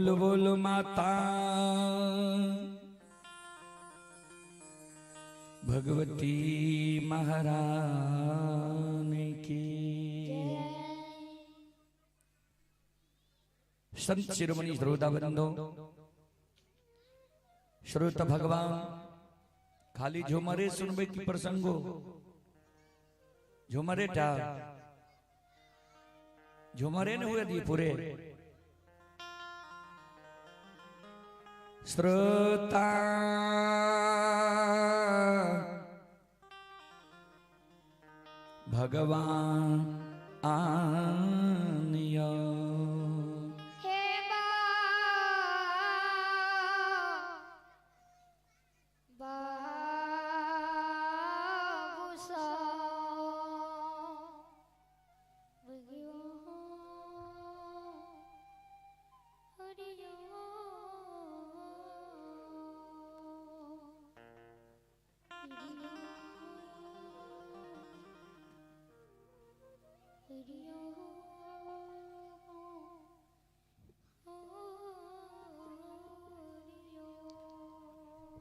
बोल बोल माता भगवती महारानी की। संत शिरोमणि श्रोता बंधो, श्रोता भगवान खाली झुमरे सुनबे की प्रसंगो झुमरे टा झुमरे न हुए दी पूरे। श्रोता भगवान आनिया हे बाबू सा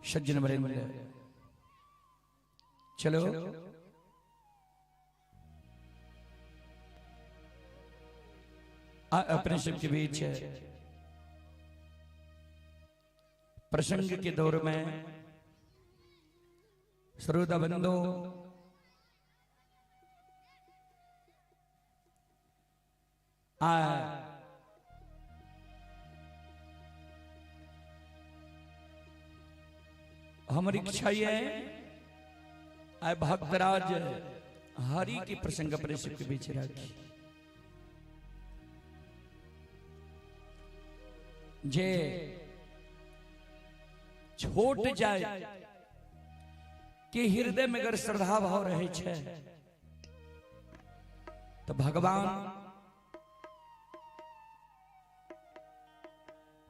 सज्जन बरेंद्र चलो अपने सब के बीच प्रसंग के दौर में श्रोता बंधो हमारी इच्छा ये है भक्तराज हरि के प्रसंग अपने सब के बीच रखी। जे छोट जाए कि हृदय में अगर श्रद्धा भाव रहे छे तो भगवान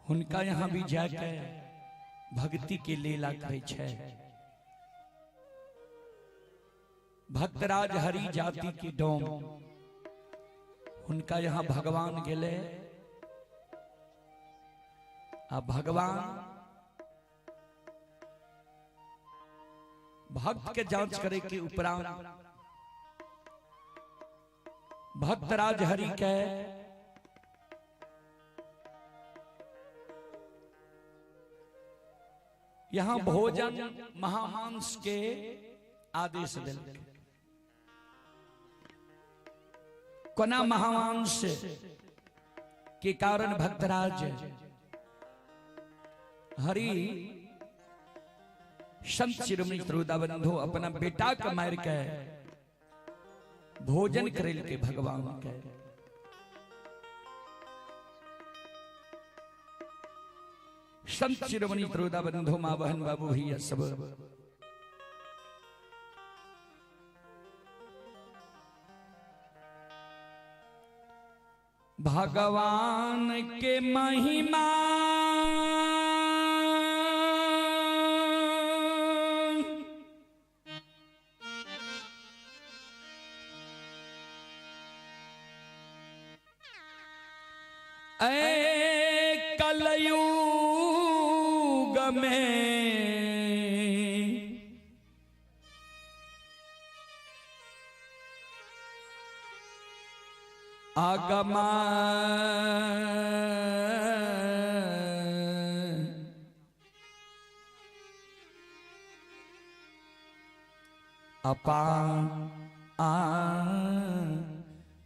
उनका यहां भी जाके भक्ति के लीला करे छे। भक्तराज हरि जाति की डोम उनका यहां भगवान गेले आ भगवान भक्त के जांच करे के उपरांत भक्तराज हरि के यहां भोजन महामांस के आदेश दिल। कोना महामांस के कारण भक्तराज हरि संत शिरोमणि श्रोता बंधु अपना बेटा के मार के भोजन करेल के भगवान के। संत शिरोमणि श्रोता बंधु मां बहन बाबू भैया सब भगवान के महिमा ऐ कलयुग में आगमा अपा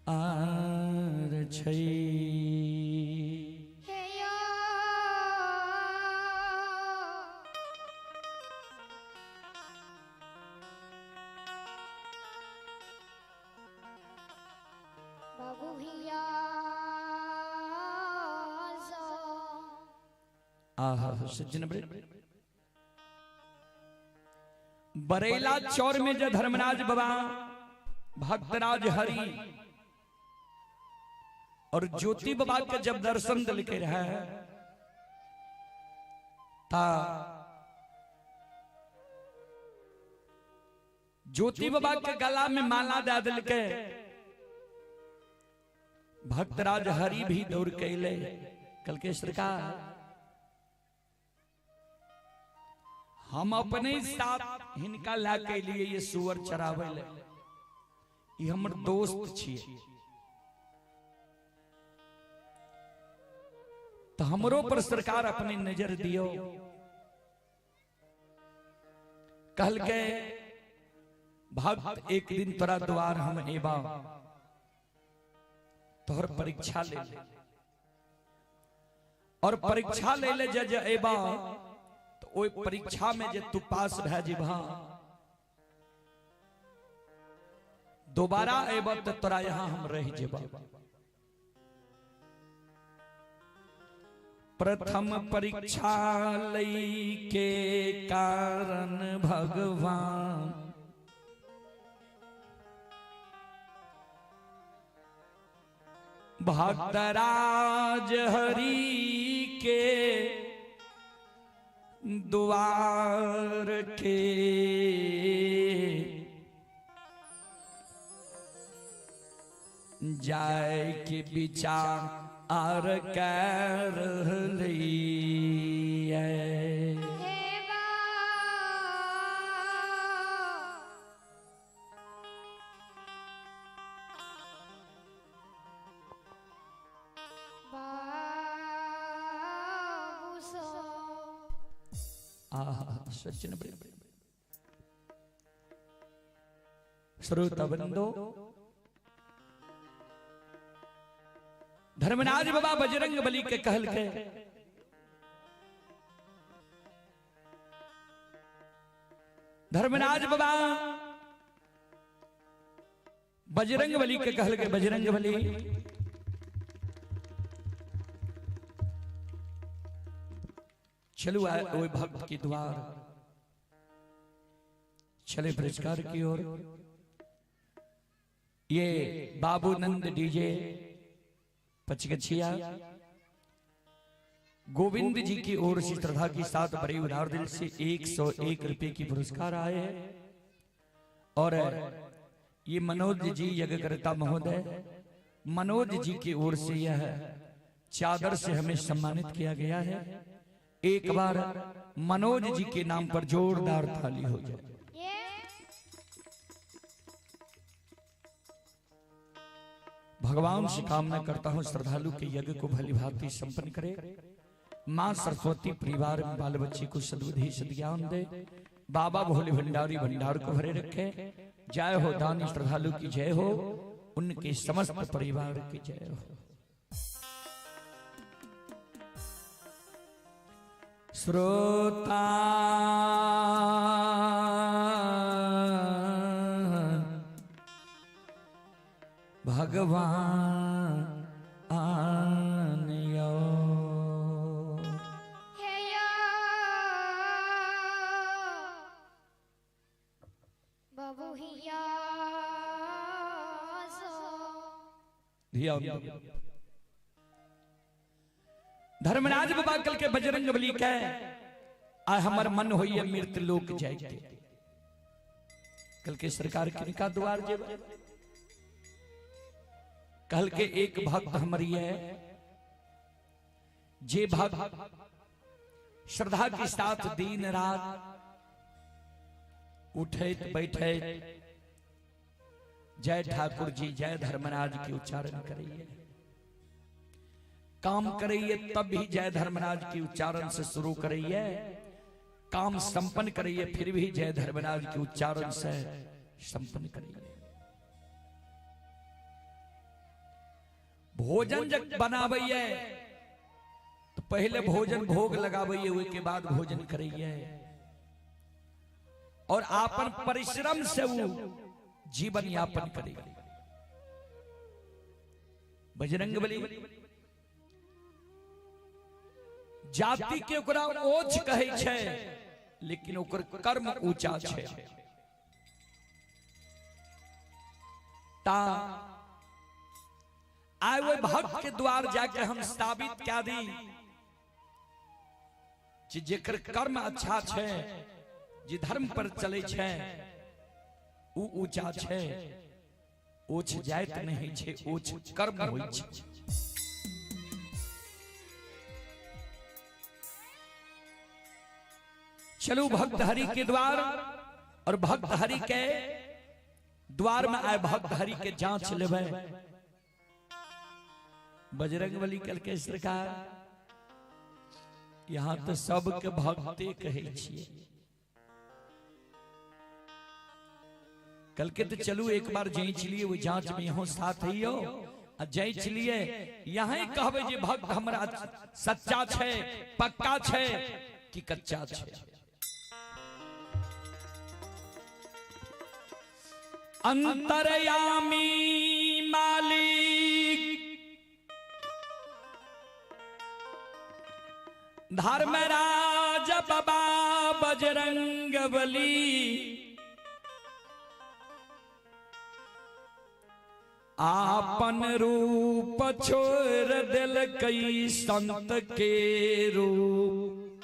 are छै। बाबू भैया आहा सज्जन बड़े बरेला चौर में जो धर्मराज बाबा भक्तराज हरि और ज्योति बाबा के जब दर्शन दिल के रहे ता ज्योति बाबा के गला में माला दे दिल के भक्तराज हरि भी दौड़ के ले। कल के सरकार हम अपने साथ हिनका ला के लिए ये सुअर चरावे ले, ई हमर दोस्त छिए, तो हमरो पर सरकार अपनी नजर दियो। कहल के भक्त एक दिन तोरा द्वार हम एबा, तोहर परीक्षा ले ले, और परीक्षा ले ले जे जे एबा तो ओई परीक्षा में जे तू पास भए जेबा, दोबारा एबा तो तोरा यहां हम रह जेबा। प्रथम परीक्षा लई के कारण भगवान भक्तराज हरि के द्वार के जाय के विचार आर कर लिए। सचिन श्रोता बंदो, धर्मराज बाबा बजरंग बली के कहल के धर्मराज बाबा बजरंग बली के कहल के बजरंग बली चलो आए ओए भक्त के द्वार, चले पुरस्कार की ओर। ये बाबू नंद डीजे पचगछिया गोविंद जी की ओर से श्रद्धा के साथ बड़े उदार दिल से 101 रुपए की पुरस्कार आए हैं। और ये मनोज जी यज्ञकर्ता महोदय, मनोज जी की ओर से यह चादर से हमें सम्मानित किया गया है। एक बार मनोज जी के नाम पर जोरदार ताली हो जाए। भगवान से कामना करता हूं श्रद्धालु के यज्ञ को भली भांति संपन्न करे, मां सरस्वती परिवार में बाल बच्चे को सद्बुद्धि सद्ज्ञान दे, बाबा भोले भंडारी भंडार को भरे रखे। जय हो दानी श्रद्धालु की जय हो, उनके समस्त परिवार की जय हो। श्रोता भगवान आनियो धर्मराज बाबा कल के बजरंग बली के आ हमर मन होइए मृत लोक जाए के। कल के सरकार किनका द्वार जेबे? कल के एक भक्त हमर है जे भक्त श्रद्धा के साथ दिन रात उठे बैठे जय ठाकुर जी जय धर्मराज के उच्चारण करिए, काम करिए तब भी जय धर्मराज के उच्चारण से शुरू करिए, काम संपन्न करिए फिर भी जय धर्मराज के उच्चारण से संपन्न करिए। भोजन जब बनावइए तो पहले भोजन भोग लगावइए, के बाद भोजन करिए और आपन परिश्रम से वो जीवन यापन करिए। बजरंग बली जाति के ओकरा ओछ कहै छै, लेकिन ओकर कर्म ऊंचा छै। ता आए वो भक्त के द्वार जाके हम साबित क्या दी जे जेकर कर्म अच्छा छै, जे धर्म पर चले छै, ऊ ऊंचा छै। ओछ जाइत नहीं छै, ओछ कर्म होइ छै। चलू भक्त हरि के द्वार, और भक्त हरि के द्वार में आए भक्त हरि के जांच लेबै। बजरंगबली कल के सरकार यहाँ तो सबके भक्ते कहै छियै। कल के तो चलू एक बार जांच लिए, वो जांच में यहाँ साथ ही हो आ जांच लिए, यहाँ कहबै जे भक्त हमरा सच्चा छै, पक्का छै कि कच्चा छै। अंतरयामी मालिक धर्मराज बाबा बजरंगबली आपन रूप छोड़ दिलकै संत के रूप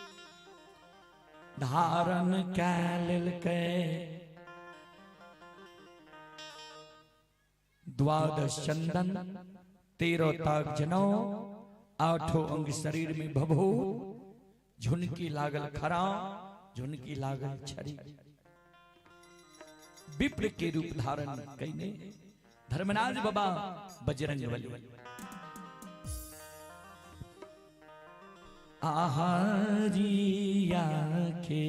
धारण कै लेलकै। द्वादश चंदन 13 ताक जनौ आठों अंग शरीर में भभू, झुनकी लागल खरा झुनकी लागल छड़ी, विप्र के रूप धारण कईने धर्मराज बाबा बजरंगबली। आहारिया के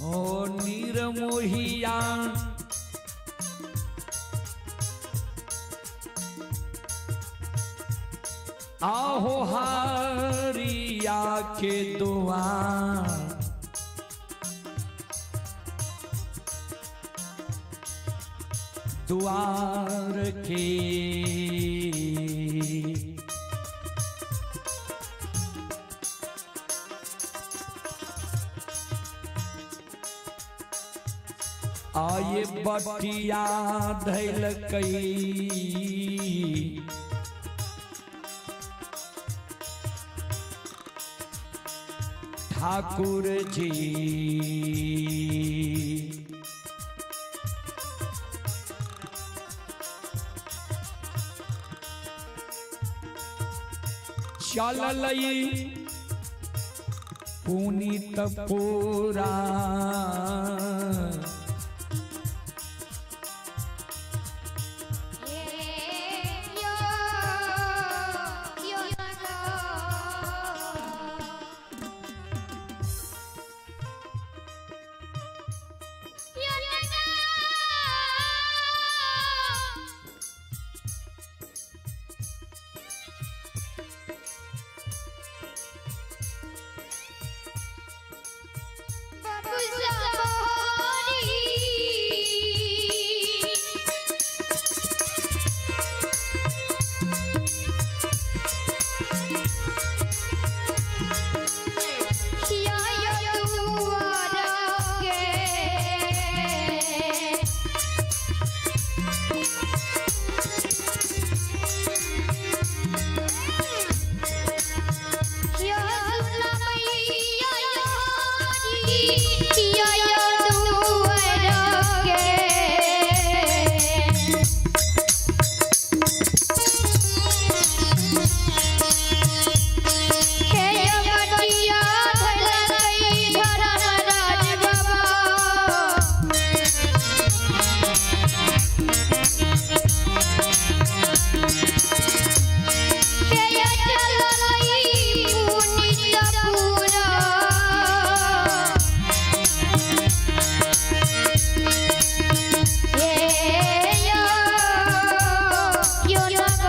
ओ नीरमोहिया आहो हारिया के दुआ, द्वार के आये बटिया धैलकै ठाकुर जी। चललई पुनीत पूरा